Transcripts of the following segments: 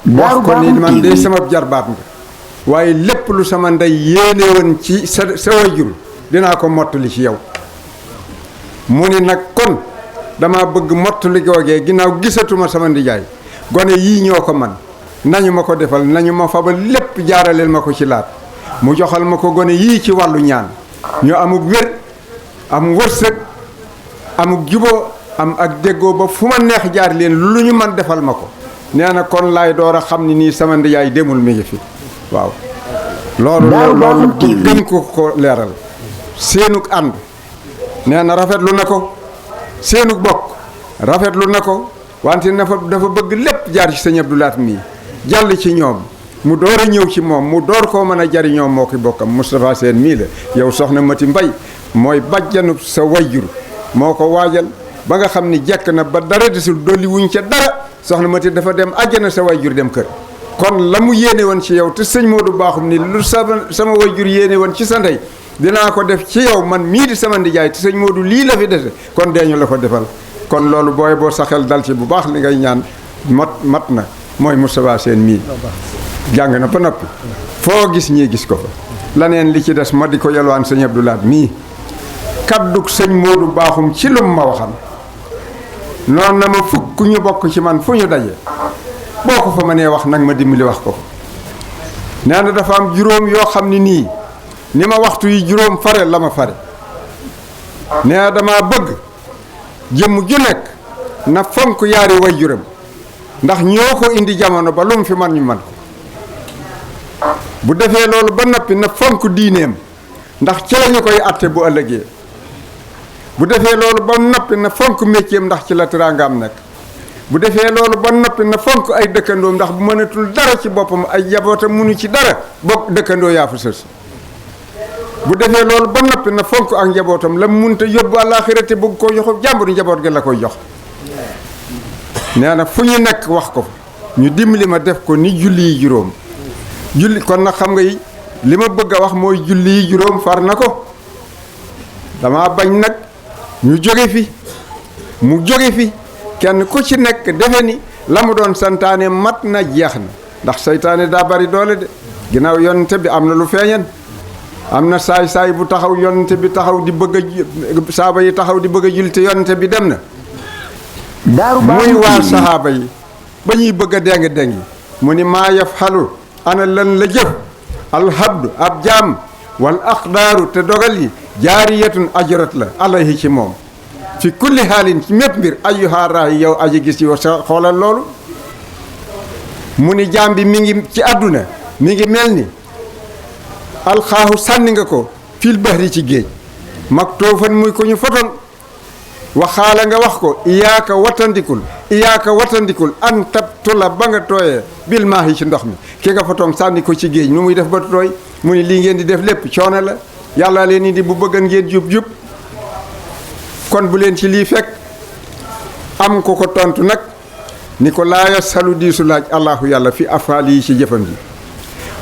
wax ko ni man de sama jarbaat nga waaye lépp lu sama ndey yéene woon ci sa wayjur dinaa ko mottali ci yow mu ni nag kon dama bëgg mottali googee ginnaaw gisatuma sama ndijaay gone yii ñoo ko man nañu ma ko defal nañu ma fabal lépp jaaraleel ma ko ci laat mu joxal ma ko gone yii ci wàllu ñaan ñu amuk wér am wërsëg amuk juboo am ak déggoo ba fu ma neex jaar leen lu ñu man defal ma ko nee na kon laay door a xam ni nii sama ndijaay demul mi ngi fi waaw loolu gën ko leeral seenug ànd nee na rafetlu na ko seenug bokk rafetlu na ko wante dafa bëgg lépp jaar ci sëñ Abdou Lahat mii jàll ci ñoom mu door a ñëw ci moom mu door koo mën a jariñoo moo ki bokkam Moustapha Sène mii la yow soxna Mati Mbay mooy bajjanub sa wayjur moo ko waajal ba nga xam ni jekk na ba dara desul dolli wuñ ca dara soxna Mati dafa dem àjjana sa wayjur dem kër kon la mu yéene woon ci yow te sëñ Modou Bakhoum ni lu sama wayjur yéene woon ci sa ndey dinaa ko def ci yow man mii di sama ndijaay te sëñ Modou lii la fi dese kon deeñu la ko defal kon loolu boo sa xel dal ci bu baax li ngay ñaan mat na mooy Moustapha Sène mii jàng na ba noppi foo gis ñii gis ko fa laneen li ci des ma di ko yalwaan sëñ Abdou Lahat mii kaddug sëñ Modou Bakhoum ci lum ma waxam noonu na ma fukk ñu bokk ci man fu ñu daje boo ko fa mënee wax nag ma dimbali wax ko nee na dafa am juróom yoo xam ni nii ni ma waxtu yi juróom fare la ma fare nee na dama bëgg jëmm ju nekk na fonk yaari wayjuram ndax ñoo ko indi jamono ba lu mu fi man ñu man ko bu defee loolu ba noppi na fonk diineem ndax ci la ñu koy atte bu ëllëgee bu defee loolu ba noppi na fonk métier ndax ci la teraangaam nekk bu defee loolu ba noppi na fonk ay dëkkandoom ndax bu mënatul dara ci boppam ay jabootam munu ci dara bopp dëkkandoo yaa fa sës bu defee loolu ba noppi na fonk ak njabootam la munta yóbbu àllaaxira te bëgg koo jox jàmbur njaboot gi la koy jox nee na fu ñu nekk wax ko ñu dimbali ma def ko ni julli yi juróom julli kon nag xam nga yi li ma bëgg a wax mooy julli yi juróom far na ko dama bañ nag ñu jóge fi mu jóge fi kenn ku ci nekk defe ni la mu doon santaane mat na jeex na ndax seytaane daa bari doole de ginnaaw yonente bi am na lu feeñeen am na saay-saay bu taxaw yonente bi taxaw di bëgg a saaba yi taxaw di bëgg a julli te yonente bi dem na muy waar sahaaba yi ba ñuy bëgg a déng-déng mu ni maa yafhalu ana lan la jëf alhabdu ab jaam wal aqdaaru te dogal yi jaariyatun ajrat la alayhi ci moom fi kulli haalin ci mépp mbir ayyuha raayi yow aji gis yow sa xoolal loolu mu ni jaam bi mi ngi ci àdduna mi ngi mel ni alxaahu sànni nga ko fil bahri ci géej mag toofan muy ko ñu fotoon waxaala nga wax ko iyaaka watandikul an tabtula ba nga tooyee bil maahi ci ndox mi ki nga fotoon sànni ko ci géej nu muy def ba tooy mu ni lii ngeen di def lépp coono la yàlla leen ni di bu bëggan ngeen jub kon bu leen ci lii fekk am ko ko tontu nag ni ko laa yasalu diisu laaj allahu yàlla fi afaal yi ci jëfam ji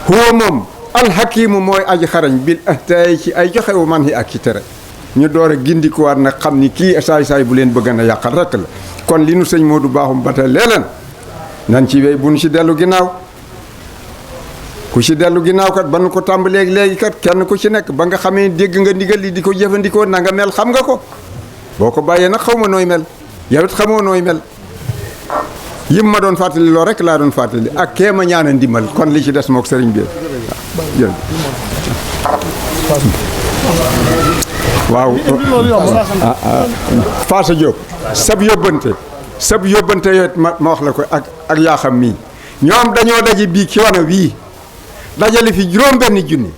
huwa moom alxakimu mooy aji xarañ bil ahtaay ci ay joxewu man yi ak ci tere ñu door a gindikuwaat nag xam ni kii saay-saay bu leen bëgg na yàqal rekk la kon li nu sëñ Modou Bakhoum ba tey leeleen nan ci wéy bu nu ci dellu ginnaaw ku ci dellu ginnaaw kat ba nu ko tàmbalee léegi kat kenn ku ci nekk ba nga xamee dégg nga ndigal li di ko jëfandikoo na nga mel xam nga ko boo ko bàyyee nag xaw ma nooy mel yow it xamoo nooy mel yim ma doon fàttali loo rek laa doon fàttali ak kee ma ñaana ndimbal kon li ci des mook sëriñ bi waaw Faasa Diop sab yóbbante yooyu ma wax la ko ak yaa xam mii ñoom dañoo daje bii ci wana wii dajale fi juróom benn junni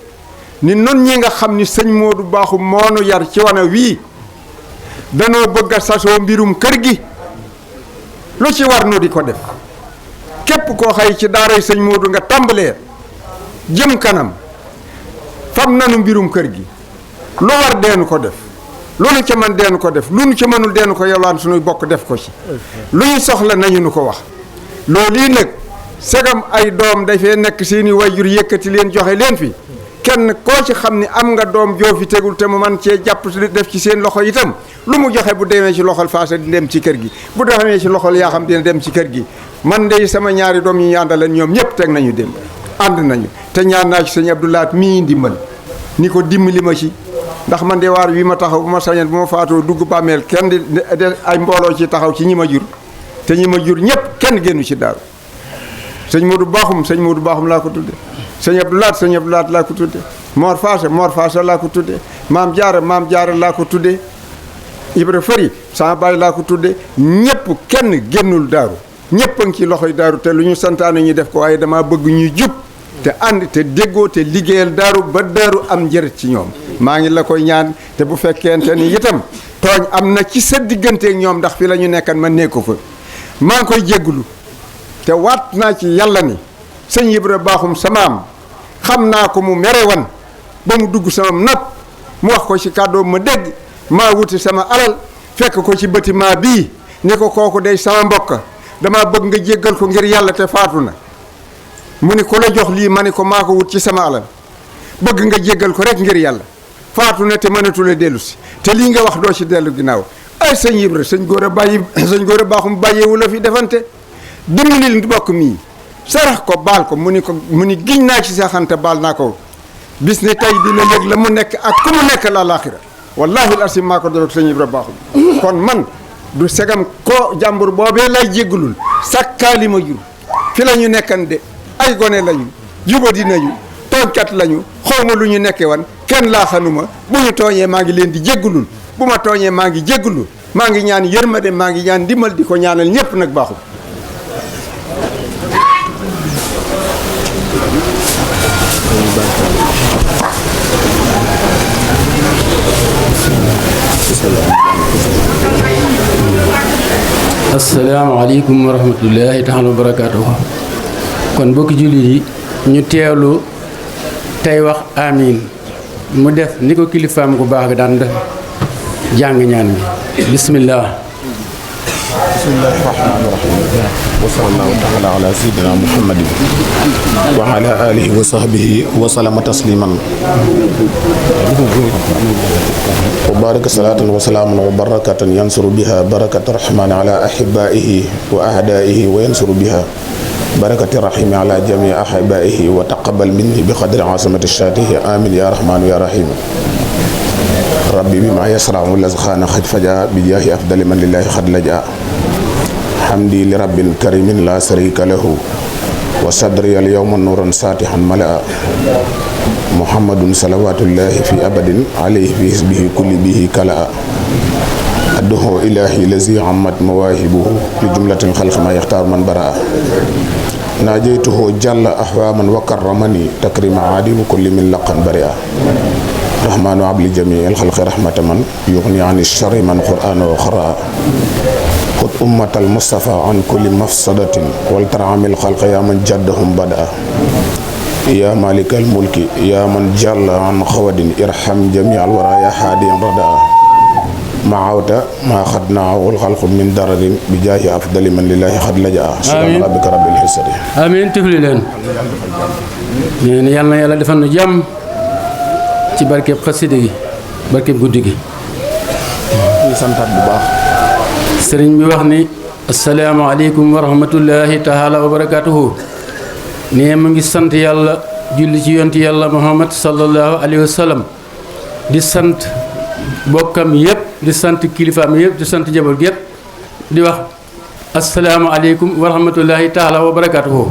ni nun ñi nga xam ni sëñ Modou Bakhoum moonu yar ci wana wii danoo bëgg a sasoo mbirum kër gi lu ci war nu di ko def képp koo xëy ci daaray sëñ Modou nga tàmbalee jëm kanam fam nanu mbirum kër gi lu war deenu ko def lu nu ca man deenu ko def lu nu ca mënul deenu ko yalwaan suñuy bokk def ko ci lu ñu soxla nañu nu ko wax loolu yi nag segam ay doom dafee nekk seeni wayjur yëkkati leen joxe leen fi kenn koo ci xam ni am nga doom joo fi tegul te mu man cee jàpp def ci seen loxo itam lu mu joxe bu demee ci loxol faasa di dem ci kër gi bu demee ci loxol yaa xam dina dem ci kër gi man de sama ñaari doom yi ñu àndaleen ñoom ñëpp teg nañu dem ànd nañu te ñaan naa ci sëñ Abdoulaat mii ndimbal ni ko dimbali ma ci ndax man de waar wi ma taxaw bu ma sañoon bu ma faatoo dugg bàmmeel kenn di ay mbooloo ci taxaw ci ñi ma jur te ñi ma jur ñëpp kenn génnu ci daaru sëñ Modou Bakhoum laa ko tudde sëñ Abdoulaat laa ko tudde Mor Faasa laa ko tudde maam jaara laa ko tudde Ibra Fari sama baay laa ko tudde ñëpp kenn génnul daaru ñëpp a ngi ci loxoy daaru te lu ñu santaane ñu def ko waaye dama bëgg ñu jub te ànd te déggoo te liggéeyal daaru ba daaru am njëriñ ci ñoom maa ngi la koy ñaan te bu fekkente ni itam tooñ am na ci sa digganteeg ñoom ndax fi la ñu nekkan ma nekk ko fa maa ngi koy jégglu te waat naa ci yàlla ni sëñ Ibra Bakhoum samaam xam naa ko mu mere wan ba mu dugg sama nopp mu wax ko ci kàddoom ma dégg maa wuti sama alal fekk ko ci bâtiment bii ne ko kooku day sama mbokk dama bëgg nga jéggal ko ngir yàlla te faatu na mu ni ko la jox lii ma ni ko maa ko wut ci sama alal bëgg nga jéggal ko rek ngir yàlla faatu na te mënatula dellu si te lii nga wax doo ci dellu ginnaaw ay sëñ Ibra sëñ Gora Bakhoum bàyyeewu la fi defante dimbalil mbokk mii sarax ko baal ko mu ni giñ naa ci saxante baal naa ko bis ne tey dina yëg la mu nekk ak ku mu nekk la laaxira wallahi al-asim maa ko def sëñ Ibra Bakhoum kon man du segam ko jàmbur boobee lay jéggalul sakkaali ma jur fi la ñu nekkan de ay gone lañu jubadi nañu tooñkat lañu xawma lu ñu nekke wan kenn laa xanuma bu ñu tooñee maa ngi leen di jéggalul bu ma tooñee maa ngi jéggalul maa ngi ñaan yërmande maa ngi ñaan ndimbal di ko ñaanal ñépp nag Bakhoum asalaamaaleykum wa rahmatullahi taala wa barakaatuhu kon bokki jullit yi ñu teewlu tey wax amiin mu def ni ko kilifaam gu baax ga daan def jàng ñaan bi bismillah bismillahi rahmaani rahim wa sallallahu taala ala sayyidina muhammadin wa ala alihi wa sahbihi wa salama tasliman wa baraka salatan wa salaman wa barakatan yansuru biha barakati rahmani ala ahibaihi wa ahdaihi wa yansuru biha barakati rahimi ala jami ahibaihi wa taqabbal minni bi qadri asamati shatihi amin ya rahmanu ya rahim rabbi bima yasra'u lazkhana khad faja bi jahi afdali man lillahi khad laja hamdi li rabbin karimin la sharika lahu wa sadri al yawma nuran satihan malaa muhammadun salawatullahi fi abadin alayhi fi hisbihi kulli bihi kalaa adduhu ilahi lazi ammat mawahibuhu li jumlatil khalqi ma yakhtar man baraa najaytuhu jalla ahwaman wa karramani takrima adi wa kulli min laqan bari'a rahmanu abli jami'il khalqi rahmatan man yughni ani sharri man qur'ana wa khara xut ummatal mustafa an kulli mafsadatin wal taramil xalqa yaa man jaddahum bada yaa malikal mulki yaa man jalla an xawadin irham jami al wara ya haadiyan rada maawta maa xad naawul xalqu min dararin bi jaahi afdali man lillahi xad lajaa subhaana rabbika rabbil izzati amiin tifli leen nee na yàlla na yàlla defal nu jàmm ci barkeb xasida gi barkeb guddi gi ñu santaat bu baax sëriñ bi wax ni asalaamaaleykum wa rahmatullahi taala wa barakaatuhu nee mu ngi sant yàlla julli ci yonti yàlla muhammad sallallahu alayhi wa sallam di sant bokkam yëpp di sant kilifaam yëpp di sant jabar yëpp di wax asalaamaaleykum wa rahmatullahi taala wa barakaatuhu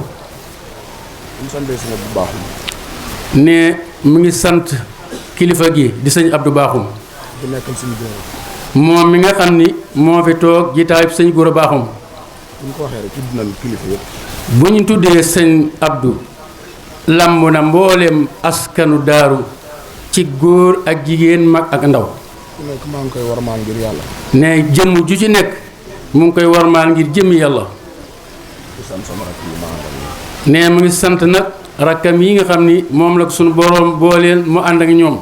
nee mu ngi sant kilifa gi di sëñ Abdou Bakhoum moom mi nga xam ni moo fi toog jitaayub sëñ Gora Bakhoum bu ñu tuddee sëñ Abdou lamb na mbooleem askanu daaru ci góor ak jigéen mag ak ndaw maa ngi koy warmaal ngir yàlla ne jëmm ju ci nekk mu ngi koy warmaal ngir jëmmi yàlla ne mu ngi sant nag rakkam yi nga xam ni moom la ko suñu boroom booleel mu ànd ak ñoom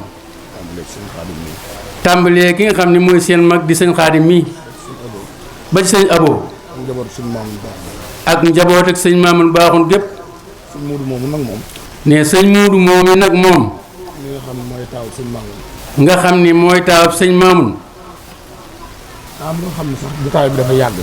tàmbalee ki nga xam ni mooy seen mag di sëñ Xaadim mii ba ci sëñ Abo ak njaboot ak sëñ Maamun Baaxun gépp sëñ Muudu moomu nag moom ne sëñ Muudu moomu nag moom xam ne mooy taaw sëñ Mamoun. nga xam ni mooy taawab sëñ Mamoun. am loo xam ne sax jotaay bi dafa yàgg.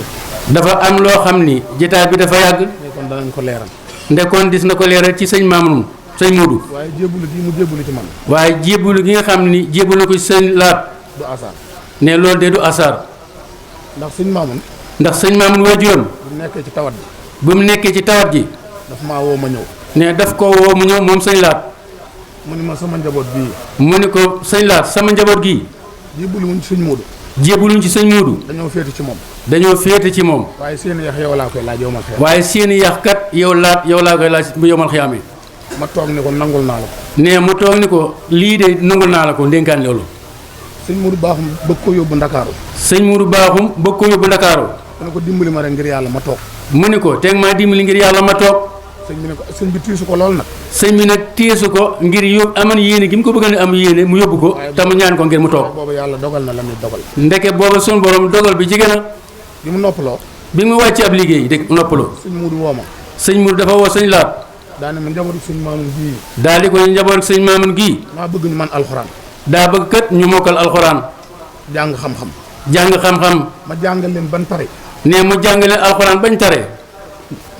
dafa am loo xam ni jotaay bi dafa yàgg. kon danañ ko leeral. ndekoon dis na ko leeral ci sëñ Mamoun sëñ Modou. waaye jébbalu gi mu jébbalu ci man. waaye jébbalu gi nga xam ni jébbalu ko ci sëñ Laat. du asaar. ne loolu de du asaar. ndax sëñ Mamoun. ndax sëñ Mamoun waajuram. bu nekkee ci tawat bi. bu mu nekkee ci tawat ji. daf maa woo ma ñëw. ne daf ko woo mu ñëw moom sëñ Laat. mu ni ma sama njaboot bii. mu ni ko sëñ Laat sama njaboot gii. jébbalu wuñ ci sëñ Modou. jébbaluñ ci sëñ Modou. dañoo féete ci moom. dañoo féete ci moom. waaye seen yax yow laa koy laaj yow ma xeex. waaye seeni yax kat yow Laat yow laa koy laaj bu yomal xiyaame. ma toog ni ko nangul naa la ko. ne mu toog ni ko lii de nangul naa la ko ndénkaan loolu. sëñ Modou baaxum bëgg ko yóbbu Ndakaaru. sëñ Modou baaxum bëgg ko yóbbu Ndakaaru. mu ne ko dimbali ma rek ngir yàlla ma toog. mu ni ko teg maa dimbali ngir yàlla ma toog. sëñ bi ne ko sëñ bi tiisu ko lool nag. sëñ bi nag téesu ko ngir yóbbu amoon yéene gi mu ko bëgg a am yéene mu yóbbu ko te mu ñaan ko ngir mu toog. boobu yàlla dogal na la muy dogal. ndeke booba sunu borom dogal bi jege na. bi mu noppaloo. bi mu wàcc ab liggéey de noppaloo. sëñ Modou woo ma. sëñ Modou dafa woo sëñ Laat. daane ma njabootu sëñ Mamoun bii. daal di ko njaboot sëñ Mamoun gii. maa bëgg ñu man alxuraan. daa bëgg kat ñu mokkal alxuraan. jàng xam-xam. jàng xam-xam. ma jàngal leen ban pare. ne mu jàng leen alxuraan bañ tare.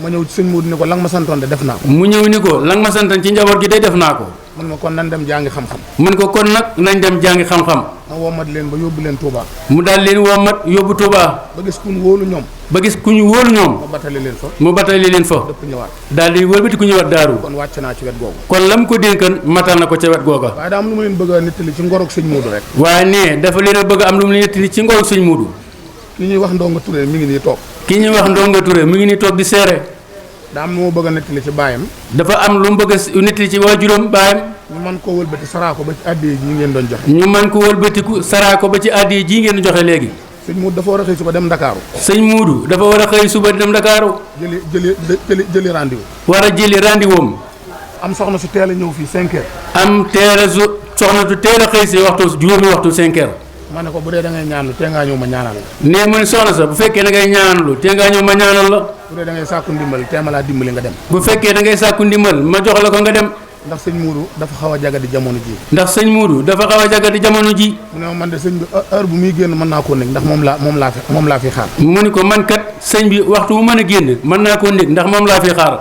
ma ñëw ci sëñ Modou ni ko la nga ma santoon de def naa ko. mu ñëw ni ko la nga ma santan ci njaboot gi day def naa ko. mun ma kon nan dem jàngi xam-xam. mun ko kon nag nañ dem jàngi xam-xam. ma womat leen ba yóbbu leen Touba. mu daal leen woo mat yóbbu Touba. ba gis ku ñu wóolu ñoom. ba gis ku ñu wóolu ñoom. ma batale leen fa. mu batali leen fa. dëpp ñëwaat. daal di wëlbati ku ñëwaat daaru. kon wàcc naa ci wet googu. kon lam ko dénkan matal na ko ca wet googa. waaye daa am lu ma leen bëgg a nettali ci ngorog sëñ Modou rek. waaye ne dafa leen a bëgg am lu mu leen nettali ci ngorog sëñ Modou. ki ñuy wax Ndonga Touré mi ngi nii toog. ki ñuy wax Ndonga Touré mi ngi nii toog di seere. daa am lu ma bëgg a nettali ci baayam. dafa am lu mu bëgg a nettali ci waajuram baayam. ñu man koo wëlbati saraa ko ba ci àddee ji ngeen doon joxe. ñu man ko wëlbatiku saraa ko ba ci àddee ji ngeen joxe léegi. sëñ Modou dafa war a xëy suba dem Ndakaaru. sëñ Modou dafa war a xëy suba dem Ndakaaru. jëli rendez-vous. war a jëli rendez-vous am. am soxna su teel a ñëw fii 5 heures. am teel a soxna su teel a xëy si waxtu juróomi waxtu 5 heures. ma ne ko bu dee da ngay ñaanlu tee ngaa ñëw ma ñaanal la. nee mu ne soxna sa bu fekkee da ngay ñaanlu tee ngaa ñëw ma ñaanal la. bu dee da ngay sàkku ndimbal tee ma laa dimbali nga dem. bu fekkee da ngay sàkku ndimbal ma jox la ko nga dem. ndax sëñ Modou dafa xaw a jagadi jamono ji. ndax sëñ Modou dafa xaw a jagadi jamono ji. mu ne ma man de sëñ bi heure bu muy génn mën naa koo nekk ndax moom laa fi xaar. mu ni ko man kat sëñ bi waxtu bu mën a génn mën naa koo nekk ndax moom laa fi xaar.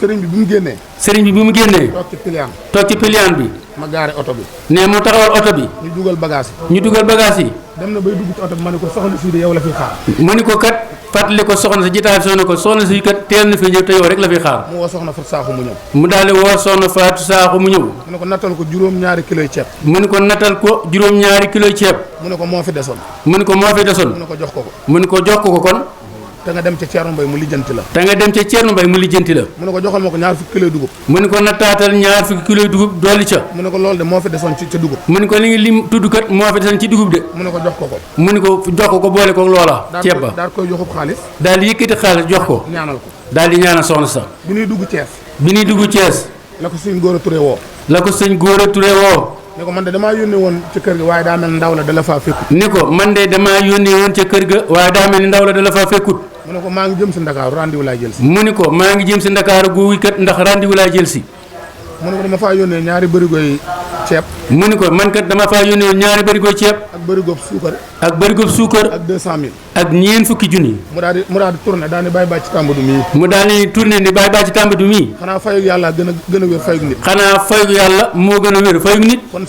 sëriñ bi bi mu génnee. sëriñ bi bi mu génnee. toog ci piliyaan. toog ci piliyaan bi. ma gaare oto bi. nee mu taxawal oto bi. ñu dugal bagage yi. ñu dugal bagage yi. dem na bay dugg ci oto bi ma ne ko soxna sii de yow la fi xaar. mu ni ko kat fàttali ko soxna si jitaay soxna ko soxna si kat teel na fi ñëw te yow rek la fi xaar. mu woo soxna Fatou Sakho mu ñëw. mu daal di woo soxna Fatou Sakho mu ñëw. mu ne ko nattal ko juróom-ñaari kiloy ceeb. mu ni ko nattal ko juróom-ñaari kiloy ceeb. mu ne ko moo fi desoon. mu ni ko moo fi desoon. mu ne ko jox ko ko. mu ni ko jox ko kon. te nga dem ca Thierno Mbaye mu lijjanti la. te nga dem ca Thierno Mbaye mu lijjanti la. mu ne ko joxal ma ko ñaar fukki kilo dugub. mu ni ko nattaatal ñaar fukki kilo dugub dolli ca. mu ne ko loolu de moo fi desoon ca dugub. mu ni ko li ngi lim tudd kat moo fi desoon ci dugub de. mu ne ko jox ko ko. mu ni ko jox ko boole ko loola. ceeb ba daal koy joxub xaalis. daal di yëkkati xaalis jox ko. ñaanal ko. daal di ñaanal soxna sax. bi ñuy dugg Thiès. bi ñuy dugg Thiès. la ko sëñ Gora Touré woo. la ko sëñ Gora Touré woo. ne ko man de damaa yónnee woon ca kër ga waaye daa mel ndaw la da la faa fekkut. ni ko man de damaa yónnee woon ca kër ga waaye daa mel ni ndaw la da la faa fekkut. mu ne ko maa ngi jëm si Ndakaaru rendez-vous laay jël si. mu ni ko maa ngi jëm si Ndakaaru googu kat ndax rendez-vous laay jël si. mu ne ko dama faa yónnee ñaari bërigoy ceeb. mu ni ko man kat dama faa yónnee woon ñaari bërigoy ceeb. ak bërigob suukar. ak bërigob suukar. ak 200000. ak ñeent fukki junni. mu daal di tourné daal di bàyyi bàcc ci tàmbadu mii. mu daal di tourné ni bàyyi bàcc ci tàmbadu mii. xanaa fayug yàlla gën a wér fayug nit. xanaa fayug yàlla moo gën a wér fayug nit. kon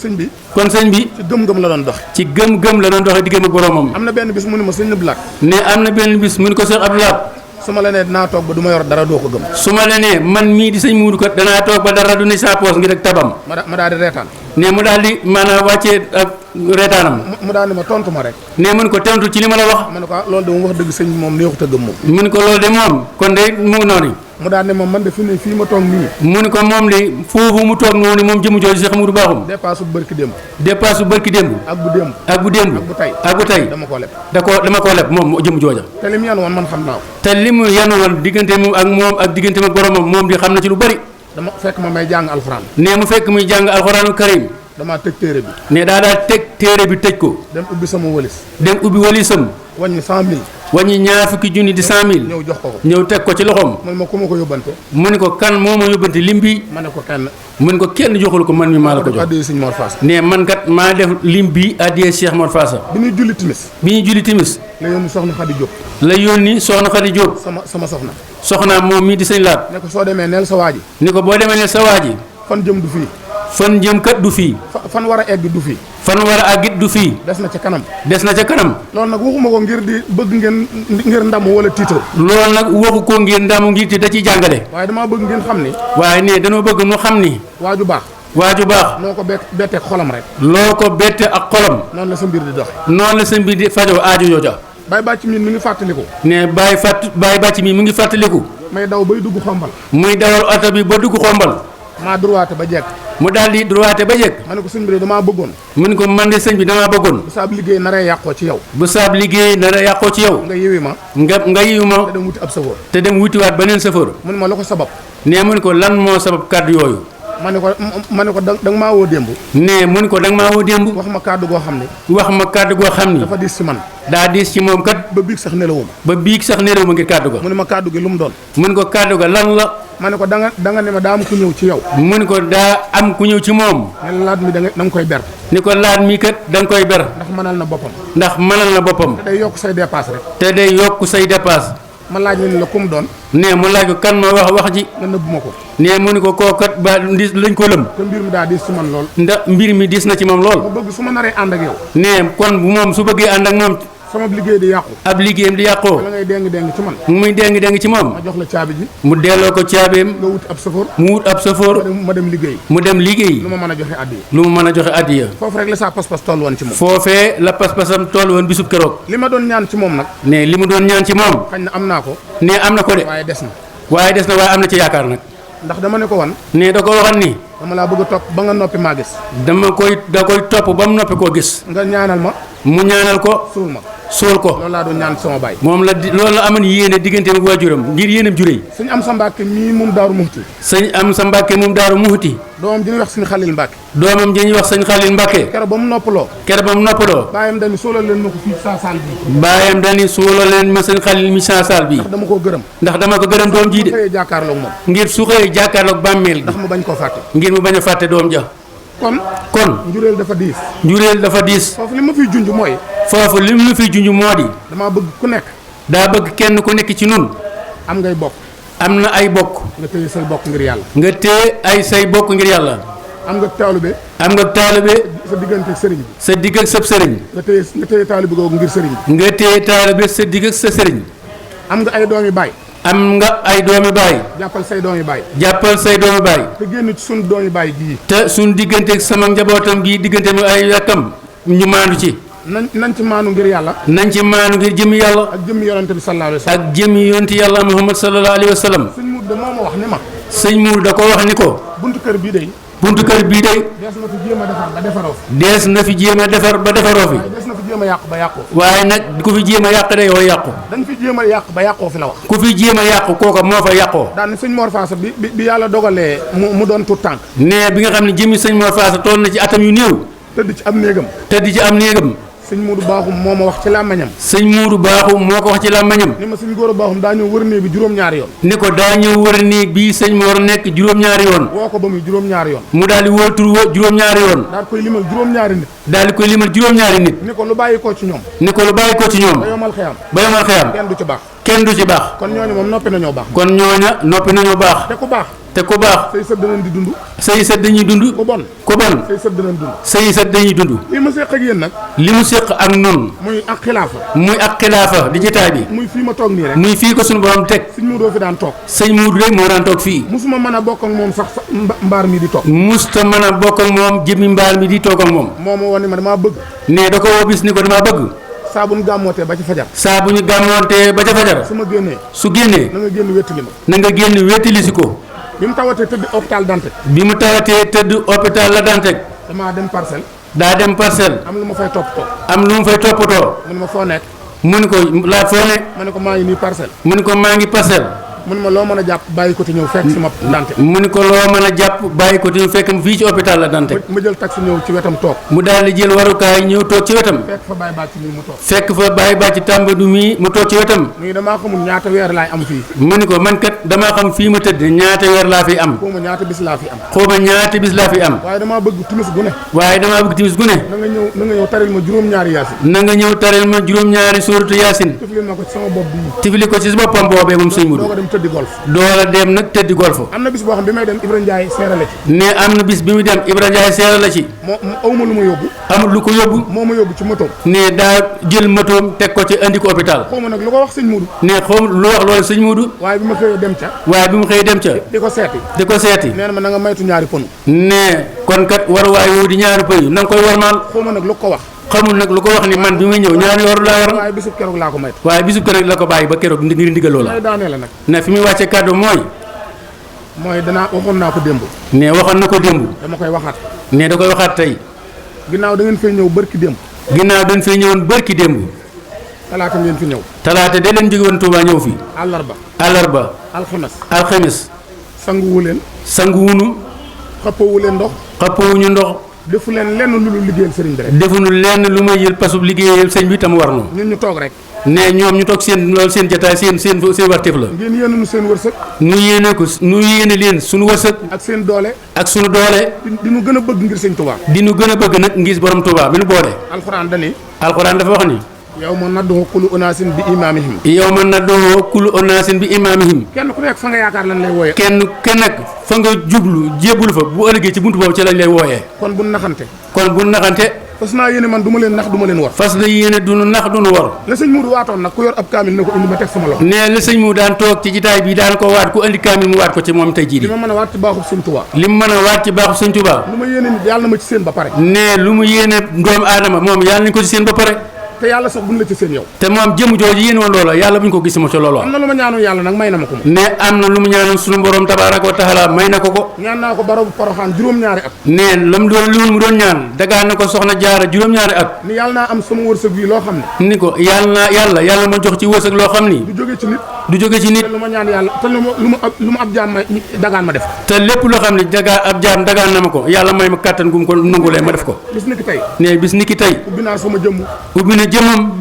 sëñ bi. ci gëm-gëm la doon dox. ci gëm-gëm la doon doxee diggam ak boromam. am na benn bis mu ne ma sëñ Abdou Lahad. ne am na benn bis mu ni ko Cheikh Abdou Lahad. su ma la nee dinaa toog ba du ma yor dara doo ko gëm. su ma la nee man mii di sëñ Muudu kat danaa toog ba dara du ne sa poos ngir ak tabam. ma daal di reetaan. ne mu daal di maanaam wàccee ak reetaanam. mu daal di ma tontu ma rek. ne mun ko tontu ci li ma la wax. ma ne ko loolu de moom wax dëgg sëñ bi moom neexut a gëm moom. mun ko loolu de moom kon de mu ngi noonu. mu daal ne moom man de fii ma toog nii. mu ni ko moom de foofu mu toog noonu moom jëmu jooju Cheikh Muudu Baaxum. dépasse bu bërki démb. dépasse bu bërki démb. ak bu démb. ak bu démb. ak bu tey. dama koo leb. dama moom jëmu jooja. te li mu yan woon man xam naa ko. te li mu yan woon diggante moom ak diggante ak boromam moom di xam na ci lu bari. dama fekk ma may jàng alxuraan. ne mu fekk muy jàng alxuraanu karim. damaa tëj téere bi. ne daa teg téere bi tëj ko. dem ubbi sama wëlis. dem ubbi wëlisam. wàññi 100000. wàññi ñaar fukki junni di 100 000 ñëw jox ko ñëw teg ko ci loxoom man ma ku ma ko yóbbante mu ne ko kan moo ma yóbbante lim bi ma ne ko kenn mu ne ko kenn joxul ko man mi maa la ko jox addi sëñ Mor Faasa ne man kat maa def lim bi addiyee Cheikh Mor Faasa bi ñuy julli timis bi ñu julli timis la yónni soxna Xadi Jóob la yónni soxna Xadi Jóob sama soxna soxnaam moom mii di sëñ laat ne ko soo demee neel sa waa ji ni ko boo demee ne sa waa ji fan jëm du fii fan jëm kat du fii fan war a egg du fii fan war a àggit du fii des na ca kanam des na ca kanam loolu nag waxuma ko ngir di bëgg ngir ndamu wala tiital loolu nag waxu ko ngir ndamu ngir ti da ciy jàngale waaye damaa bëgg ngeen xam ni waaye ne dañoo bëgg nu xam ni waaju baax waaju baax noo ko betteeg xolam rek loo ko bette ak xolam noonu la sa mbir di dox noonu la sa mbir di fajoo aajo jooja Baye Bàcc mi ngi fàttaliku ne Baye Bàcc mi mu ngi fàttaliku may daw bay dugg xombal muy dawal oto bi ba dugg xombal maa droite ba jekk mu daal di droite ba jekk ma ne ko sëñ bi de damaa bëggoon mu ne ko man de sëñ bi damaa bëggoon bu saab liggéey naree yàqoo ci yow bu saab liggéey dana yàqoo ci yow nga yiwi ma nga yiw ma te dem wuti ab safóor te dem wutiwaat beneen safar mu ne ma la ko sabab ne mu ne ko lan moo sabab kàddu yooyu ma ne ko da nga maa woo démb ne mu ne ko da nga maa woo démb wax ma kàddu goo xam ne wax ma kàddu goo xam ni dafa diis ci man daa diis ci moom kat ba biig sax nelawuma ba biig sax néeréw ma ngir kàddu ga mu ne ma kàddu gi lu mu doon mu ne ko kàddu ga lan la ma ne ko da nga ne ma daa am ku ñëw ci yow mu ne ko daa am ku ñëw ci moom ne laat mi da nga koy ber ni ko laat mi kat da nga koy ber ndax mënal na boppam ndax mënal na boppam te day yokk say dépasse rek te day yokk say dépasse ma laaj ne la ku mu doon ne mu laaj ko kan ma wax ji nga nëbb ma ko ne mu ne ko kookat ba dis lañ ko lëm te mbir mi daa diis ci man lool ndax mbir mi dis na ci moom lool ma bëgg su ma naree ànd ak yow ne kon bu moom su bëggee ànd ak moom sama liggéey di yàqu ab liggéeyam di yàqoo wala ngay déng ci man muy déng ci moom ma jox la caabi ji mu delloo ko caabeem nga wuti ab safoor mu wut ab safoor ma dem liggéey mu dem liggéey lu ma mën a joxe addiya lu mu mën a joxe addiya foofu rek la saa pas-pas toll woon ci moom foofee la pas-pasam toll woon bisub keroog li ma doon ñaan ci moom nag ne li mu doon ñaan ci moom xañ na am naa ko ne am na ko de waaye des na waaye am na ci yaakaar nag ndax dama ne ko wan ne da ko waxan ni dama laa bëgg a topp ba nga noppi maa gis da koy topp ba mu noppi koo gis nga ñaanal ma mu ñaanal ko suul ma sool ko loolu laa doon ñaan sama baay moom loolu la amoon yéene diggante ak waajuram ngir yéenam juré sëñ am sa Mbàkke mii moom Daaru Muxti sëñ am sa Mbàkke moom Daaru Muxti doomam ji ñuy wax sëñ Xalil Mbàkke doomam ji ñuy wax sëñ Xalil Mbàkke keroog ba mu noppaloo baayam dañu soolal leen ma ko fii saa saal bi baayam dañu soolal leen ma sëñ Xalil mi saa saal bi ndax dama koo gërëm doom ji de su xëyee jàkkaarloog moom ngir su xëyee jàkkaarloog bàmmeel gi ndax mu bañ koo fàtte ngir mu bañ a fàtte doom ja kon njuréel dafa diis njuréel dafa diis foofu li ma fiy junj mooy foofu li mu fiy junj moo di damaa bëgg ku nekk daa bëgg kenn ku nekk ci nun am ngay bokk am na ay bokk nga téye say bokk ngir yàlla nga téye ay say bokk ngir yàlla am nga taalibe sa diggante sëriñ bi sa digg ak sa sëriñ nga téye taalibe googu ngir sëriñ bi nga téye taalibe sa digg ak sa sëriñ am nga ay doomi baay jàppal say doomi baay te génn ci suñu doomi baay gii te suñu diggante ak sama njabootam gii diggante mu ay rakkam ñu maandu ci nañ ci maanu ngir yàlla nañ ci maanu ngir jëmi yàlla ak jëmi yonante bi sallallahu alayhi wa sallam ak jëmi yonante yàlla Muhammad sallallahu alayhi wa sallam sëñ Mour de moo ma wax ni ma sëñ Mour da ko wax ni ko buntu kër bii day dees na fi jéem a defar ba defaroo fi dees na fi jéem a defar ba defaroo fi waaye dees na fi jéem a yàq ba yàqoo waaye nag ku fi jéem a yàq day yoo yàqu dañ fi jéem a yàq ba yàqoo fi la wax ku fi jéem a yàqu kooka moo fa yàqoo daan sëñ Mor Faasa bi yàlla dogalee mu doon tout tànk ne bi nga xam ne jëmi sëñ Mor Faasa toll na ci atam yu néew tëdd ci am néegam sëñ Muudu Baaxum moo ma wax ci làmmañam sëñ Muudu Baaxum moo ko wax ci làmmañam ni ma sëñ Góora Baaxum daa ñëw wër néeg bi juróom-ñaari yoon ni ko daa ñëw wër néeg bii sëñ Mor nekk juróom-ñaari yoon woo ko ba muy juróom-ñaari yoon mu daal di wóor tur juróom-ñaari yoon daal koy limal juróom-ñaari nit ni ko lu bàyyi ko ci ñoom ba yomal xeyam kenn du ci baax kon ñooñu moom noppi nañoo baax te ku baax say sët danañ di dund say sët dañuy dund ku bon say sët dañuy dund li ma séq ak yéen nag li mu séq ak nun muy ak xilaafa di jitaay bi muy fii ma toog nii rek muy fii ko suñu borom teg sëñ Muudu fi daan toog sëñ Muudu rek moo daan toog fii musuma mën a bokk ak moom sax mbaar mi di toog musta mën a bokk ak moom jëmmi mbaar mi di toog ak moom moo ma woon ni ma damaa bëgg ne da ko woo bis ni ko damaa bëgg saa bu ñu gàmmootee ba ci fajar su génnee na nga génn wéttali ma na nga génn wéttali si ko bi mu tawatee tëdd hôpital Dantec la Dantec damaa dem parcelle daa dem parcelle am lu ma fay toppatoo mu ne ma foo nekk mu ni ko laa foo nekk ma ne ko maa ngi nii parcelle mu ni ko maa ngi parcelle mun ma loo mën a jàpp bàyyi ko te ñëw fekk si ma Dante. mu ni ko loo mën a jàpp bàyyi ko te ñëw fekk fii ci hôpital la Dante. ma jël taxi ñëw ci wetam toog. mu daal di jël warukaay ñëw toog ci wetam. fekk fa Baye Bàcc mi mu toog. fekk fa Baye Bàcc Tambadou mi mu toog ci wetam. mu ngi damaa xamul ñaata weer laay am fii. mu ni ko man kat damaa xam fii ma tëdd ñaata weer laa fi am. xaw ma ñaata bis laa fi am. xaw ma ñaata bis laa fi am. waaye damaa bëgg timis gu ne. na nga ñëw taril ma juróom-ñaari yaasin. na nga ñëw taril ma juróom-ñaari suuratu yaasin. tifli ma ko ci sama bopp bii. tifli ko ci boppam boobee moom sëñ Mudu. doo ko dem tëddi golf. doola dem nag tëddi golf. am na bis boo xam bi may dem Ibra Ndiaye seera la ci. ne am na bis bi muy dem Ibra Ndiaye seera la ci. moo awma lu ma yóbbu. amul lu ko yóbbu. moo ma yóbbu ci motoom. ne daa jël motoom teg ko ci andi ko hôpital. xaw ma nag lu ko wax sëñ Mudu. ne xaw lu wax loolu sëñ Mudu. waaye bi ma xëyee dem ca. di ko seeti. nee na ma na nga maytu ñaari ponu. ne kon kat waruwaay woo di ñaari pëy na nga koy warmaal. xaw ma nag lu ko wax. xamul nag lu ko wax ni man bi may ñëw ñaari yor laa yor. waaye bisub keroog laa ko maytu. waaye bisub keroog la ko bàyyi ba keroog ngir ndigal loola. may daanee la nag. ne fi muy wàcce kàddu mooy waxoon naa ko démb. ne waxoon na ko démb. dama koy waxaat. ne da koy waxaat tey. ginnaaw da ngeen fay ñëw bërki démb. ginnaaw dañ fay ñëwoon bërki démb. talaata ngeen fi ñëw. talaata de leen jóge woon Touba ñëw fi. àllarba. alxames. sanguwu leen. sanguwunu. xëppoowu leen ndox. xëppowuñu ndox. defu leen lenn lu dul liggéeyal sëriñ bi rek. defuñu lenn lu may jël pasub liggéeyal sëñ bi tam war na. ñun ñu toog rek. ne ñoom ñu toog seen loolu seen jataay seen warteef la. ngeen yéene nu seen wërsëg. nu yéene leen suñu wërsëg. ak seen doole. ak suñu doole. di nu gën a bëgg ngir sëñ Touba. di nu gën a bëgg nag ngir borom Touba bi nu boole. alxuraan dafa wax ni. yow ma nadduhu kullu unaasin bi imaamihim. kenn ku nekk fa nga yaakaar lan lay wooyee. kenn nag fa nga jublu jébbalu fa bu ëllëgee ci buntu boobu ci lañ lay wooyee. kon bu naxante. fas naa yéene man du ma leen nax du ma leen war. fas na yéene du nu nax du nu war. la sëñ Mourou waatoon nag ku yor ab kaamil na ko indi ma teg sama loxo. nee la sëñ Mourou daan toog ci jitaay bi daan ko waat ku andi kaamil mu waat ko ci moom tey jii. li ma mën a waat ci baaxub sëñ Touba. lu ma yéene nit yàlla na ma ci seen ba pare. nee lu mu yéene doomu aadama moom yàlla nañ ko ci seen ba pare. te yàlla sax buñ la ci seen yow. te moom jëm jooju yéen woon loola yàlla buñ ko gis ma ci looloo. am na lu ma ñaanoon yàlla nag may na ma ko. ne am na lu mu ñaanoon sunu borom tabaaraka wa taala may na ko ko. ñaan naa ko barabu Poroxaan juróom-ñaari at. ne lam doon li mu doon ñaan dagaan na ko soxna jaara juróom-ñaari at. ni yàlla naa am sama wërsëg bii loo xam ne. ni ko yàlla ma jox ci wërsëg loo xam ni. du jóge ci nit. te lu ma ñaan yàlla te lu ma ab jaam ma dagaan ma def. te lépp loo xam ne ab jaam dagaan na ma ko yàlla may ma kàttan gu mu ko nangulee ma def ko. bis ni ki tey. ne bis ni ki tey. ubbi naa sama jëmm. ubbi na jëmmam.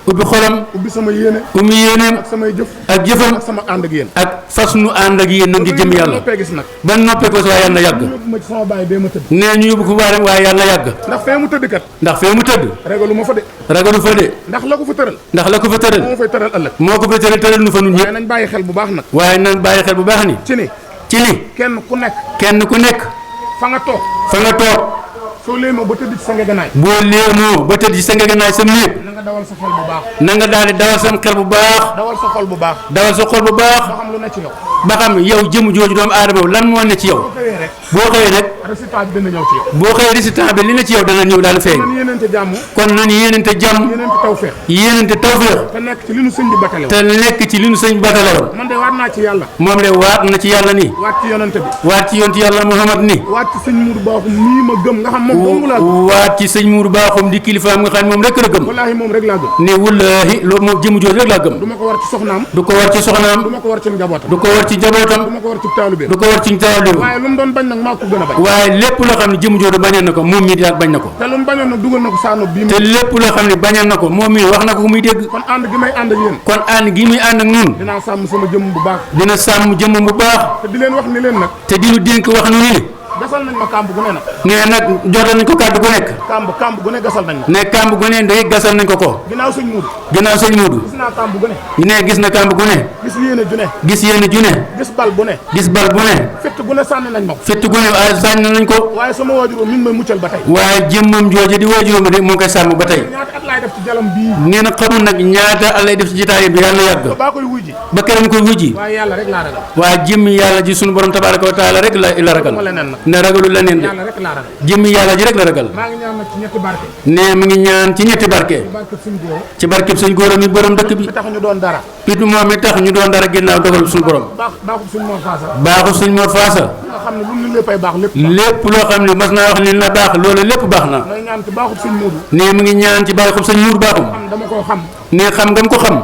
ubbi xolam. ubbi sama yéene. ubbi yéeneem. ak samay jëf. ak jëfam. ak sama ànd ak yéen. ak fas nu ànd ak yéen nag ngir jëm yàlla. ba noppee ko si waaye yàlla na yàgg. nee ñu yóbbu ko waaye yàlla na yàgg. ndax fee mu tëdd kat. ragalu ma fa de. ndax la ko fa tëral. moo fay tëral ëllëg. moo ko fay tëral nu fa nun ñëpp. waaye nañ bàyyi xel bu baax nag. waaye nañ bàyyi xel bu baax ni. ci ni. kenn ku nekk. fa nga toog. soo léemoo ba tëdd ci sa ngeganaay. boo léemoo ba tëdd ci sa ngeganaay sa néeg. na nga dawal sa xel bu baax. na nga daal di dawal sa xel bu baax. dawal sa xol bu baax. ba xam lu ne ci yow. ba xam yow jëmu jooju doomu aadama lan moo ne ci yow. boo xëyee rek. résultat bi dina ñëw ci yow. boo xëyee résultat bi li ne ci yow dana ñëw daal feeñ. kon nañu yéenante jàmm. yéenante tawfeex. te nekk ci li nu sëñ bi batale woon. te nekk ci li nu sëñ bi batale woon. man de waat naa ci yàlla. moom de waat na ci yàlla nii. waat ci yonante bi. waat ci yonante yàlla Muhammad nii. waat ci sëñ Mourou Bakhoum nii ma gëm nga xam moom dong laa gëm. waat ci sëñ Mourou Bakhoum di kilifaam nga xam moom rek la gëm. wallaahi moom rek laa gëm. ne wallaahi loolu moom jëmu jooju rek laa gëm. du ma ko war ci soxnaam. du ko war ci soxnaam. du ma ko war ci njabootam. du ko war ci njabootam. du ma ko war ci taalibeem. du ko war ci taalibeem. waaye lu mu doon bañ nag maa ko gën a bañ. waaye lépp loo xam ne jëmu jooju bañoon na ko moom mii daal bañ na ko. te lu mu bañoon nag dugal na ko saano bii. te lépp loo xam ne bañoon na ko moom mii wax na ko muy dégg. kon ànd gi may ànd ak yéen. kon ànd gi muy ànd ak ñun. dinaa sàmm sama jëmm bu baax. dina sàmm jëmm bu baax. te di leen wax ni leen nag. te di ñu dénk wax nu ni. gasal nañ ma kàmb gu ne nag. nee nag jotal nañ ko kàddu gu nekk. kàmb gu ne gasal nañ ma. ne kàmb gu ne day gasal nañ ko ko. ginnaaw sëñ Muudu. gis naa kàmb gu ne. ne gis na kàmb gu ne. gis yéene ju ne. gis bal bu ne. fett gu ne sànni nañ ma ko. fett gu ne waaye sànni nañ ko. waaye sama waajur mi ngi may muccal ba tey. waaye jëmmam jooju di waajuram de moo ngi koy sàmm ba tey. ñaata at laay def ci jalam bii. nee na xamul nag ñaata at lay def ci jotaay bi yàlla yàgg. baa koy wujji. ba keneen koy wujji. waaye yàlla rek laa ragal. waaye jëmmi yàlla ji sunu borom tabaaraka wa taala rek la ragal. ne ragalu leneen de. yàlla rek laa ragal. jëmmi yàlla ji rek la ragal. maa ngi ñaan nag ci ñetti barke. ne mu ngi ñaan ci ñetti barke. ci barkeb sëñ góor mi borom dëkk bi. mi tax ñu doon dara. pit moom mi tax ñu doon dara ginnaaw dogal suñu borom. baaxul sëñ Mor Faasa. baaxul sëñ Mor Faasa. nga xam ne lu mu léppay baax lépp loo xam ne mas naa wax ni na baax loolu lépp baax na. may ñaan ci baaxul sëñ Muudu. ne mu ngi ñaan ci baaxul sëñ Muudu baaxum. dama koo xam. ne xam nga ko xam.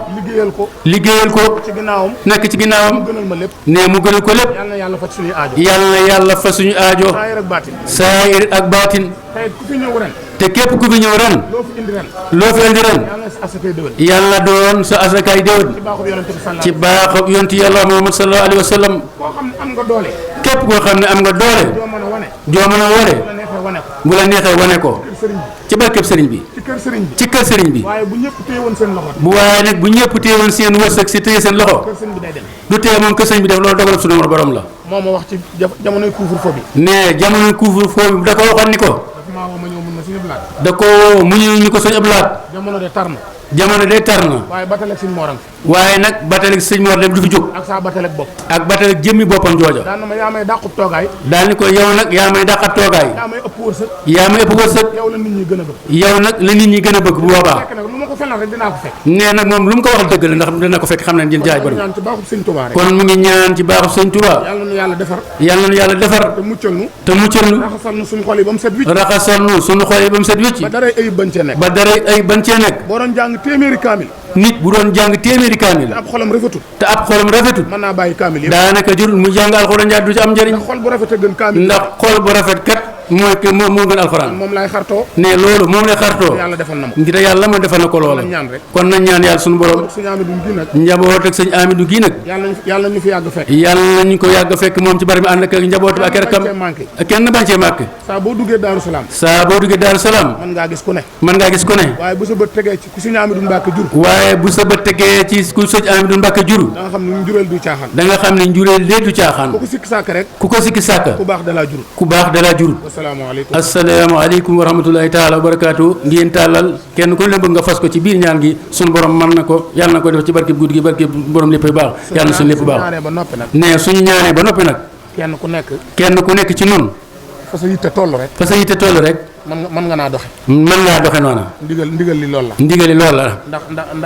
liggéeyal ko ci ginnaawam nekk ci ginnaawam gënal ma lépp ne mu gënal ko lépp yàlla na yàlla faj suñuy aajo yàlla na yàlla fa suñu aajo saayir ak baatin saayir ak baatin tey ku fi ñëw ren te képp ku fi ñëw ren loo fi indi ren yàlla na sa asakay déwén yàlla doon sa asakaay déwén ci baaxub yonent bi ci baaxub yonent yàlla Muhammad sallallahu alayhi wa sallam koo xam ne am nga doole képp koo xam ne am nga doole doo mën a wane joo mën a wane la neexee wane ko bu la neexee wane ko sëriñ bi ci barkeb sëriñ bi ci kër sëriñ bi ci kër sëriñ bi waaye bu ñëpp téye woon seen loxo bu waaye nag bu ñëpp téewoon seen wërsëg si téye seen loxo kër sëriñ bi day dem du tee moom kër sëriñ bi def loolu dogalab suñu borom la moo ma wax ci jamonoy couvre-feu bi ne jamono couvre-feu bi da ko waxoon ni ko dafa maa woo ma ñëw mun na suñu blaat da ko mu ñëw ñu ko sëñ Ablaat jamono de tar na jamono day tar na waaye batalek suñ moorang waaye nag batalik sëñ Mor dem du fi jóg ak saa batalek bopp ak batalik jëmmi boppam jooja daan na ma yaa may dàqub toogaay daal ni ko yow nag yaa may dàqat toogaay yaa may ëpp wërsëg yaa may ëpp wërsëg yow la nit ñi gën a bëgg yow nag la nit ñi gën a bëgg bu boobaa fekk nag lu ma ko fenal rek dinaa ko fekk nee nag moom lu mu ko wax dëgg la ndax dina ko fekk xam ne jën jaay bari ñaan ci baaxub sëñ Tuubaa rek kon mu ngi ñaan ci baaxu sëñ Tuubaa yàlla nu yàlla defar yàlla na yàlla defar te muccal nu te muccal nu raxasal nu suñ xol yi ba mu set wicc raxasal nu suñu xol yi ba mu set wicc ba dara ayib bañ cee nekk ba dara ay ban cee nekk boo doon jàng téeméeri kaamil nit bu doon jàng téeméeri kaamil te ab xolam rafetul te ab xolam rafetul mën naa bàyyi kaamil yëpp daanaka jurul mu jàng alxuraan jaar du ci am njëriñ ndax xol bu rafet a gën kaamil ndax xol bu rafet kat moo gën alxuraan moom laay xartoo ne loolu moom lay xartoo yàlla defal na ma ngir yàlla ma defal na ko loola kon nañ ñaan rek kon nañ ñaan yàlla suñu borom sëñ Amidou gi nag njaboot ak sëñ Amidou gii nag yàlla ñu fi yàgg fekk yàlla nañu ko yàgg fekk moom ci bari mi ànd ak njaboot bi ak rakkam kenn bañ cee màkk saa boo duggee Daaru Salaam saa boo duggee Daaru Salaam mën ngaa gis ku ne mën ngaa gis ku ne waaye bu sa bët tegee ci ku sëñ Amidou Mbacke jur waaye bu sa bët tegee ci ku sëñ Amidou Mbacke jur da nga xam ne njureel du caaxaan da nga xam ne njureel lee du caaxaan ku ko sikki sàkk rek ku ko sikki sàkk ku baax dalaa jur ku baax dalaa jur asalaamaaleykum asalaamaaleykum wa rahmatulahi taala wa barakaatu ngeen tàllal kenn ku ne bëgg nga fas ko ci biir ñaan gi suñu borom mën na ko yàlla na ko def ci barke guddi gi barke borom lépp baax yàlla na suñu lépp baax ne suñu ñaanee ba noppi nag kenn ku nekk ci nun fa sa yitte toll rek fa sa yitte toll rek mën nga naa doxe mën ngaa doxe noona ndigal li loolu la ndigali loolu la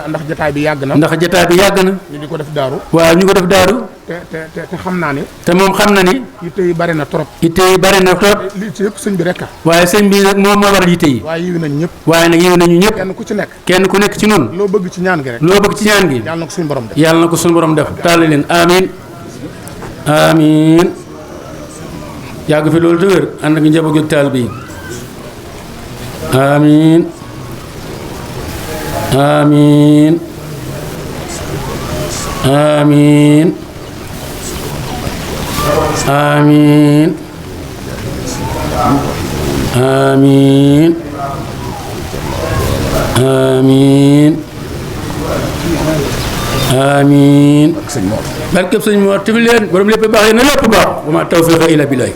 ndax jataay bi yàgg na ndax jataay bi yàgg na ñu di ko def daaru waaw ñu ko def daaru te xam naa ni te moom xam na ni yitte yi bari na trop yitte yi bari na trop li ci yëpp sëñ bi rek waaye sëñ bi nag moom moo waral yitte yi waaye yiw nañ ñëpp waaye nag yiw nañu ñëpp kenn ku nekk ci nun loo bëgg ci ñaan gi rek loo bëgg ci ñaan gi yàlla na ko suñu borom def yàlla na ko suñu borom def tàll leen amin amin yàgg fi loolu dëgër ànd ak njaboot ak taal bi amin amin amin amin amin amin amin barkeb sëñ Mor tifi leen borom lépp baax yi na lépp baax wa ma tawfiqa illa billah